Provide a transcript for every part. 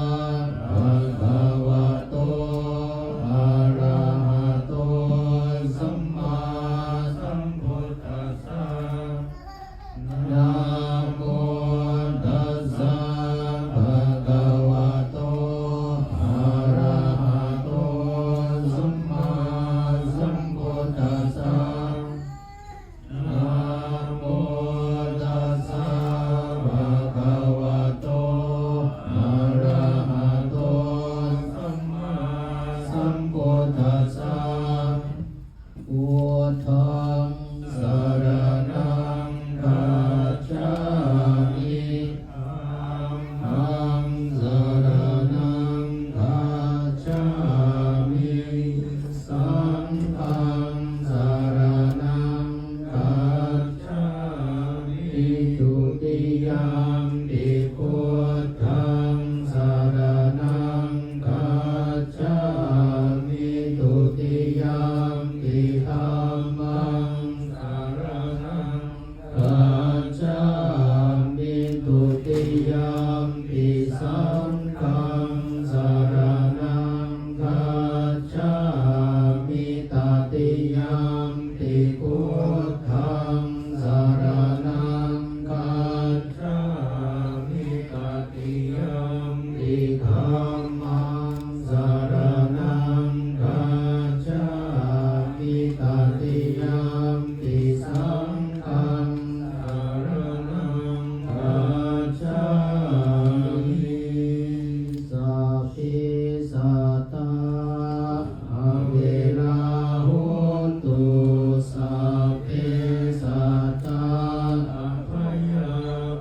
ະຄະວະໂຕ ອະລະຫະໂຕ ສຳມາສຳພຸດທັດສະ ນະໂມຕັດສະ ພະຄະວະໂຕ ອະລະຫະໂຕ ສຳມາສຳພຸດທັດສະ ນະໂມຕັດສະ ພະຄະວະໂຕ ອະລະຫະໂຕ ສຳມາສຳພຸດທັດສະ ພຸດທັງສະລະນັງຄັດສາມິ ທຳມັງສະລະນັງຄັດສາມິ ສັງຄັງສະລະນັງຄັດສາມິ ທຸຕິຍຳປິ ພຸດທັງສະລະນັງ ຄັດສາມິ ທຸຕິຍຳປິ ທຳມັງສະລະນັງຄັດສາມິ ທຸຕິຍຳປິ ສັງຄັງສະລະນັງຄັດສາມິ ຕະຕິຍຳປິ ພຸດທັງສະລະນັງຄັດສາມິ ຕະຕິຍຳປິ ທຳມັງສະລະນັງຄັດສາມິ ຕະຕິຍຳປິ ສັງຄັງສະລະນັງຄັດສາມິ ສັບເພສັດຕາ ອະເວລາໂຫນຕຸ ສັບເພສັດຕາ ອະພະຍາ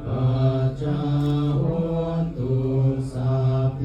ປັດຊາໂຫນຕຸ ສັບເພ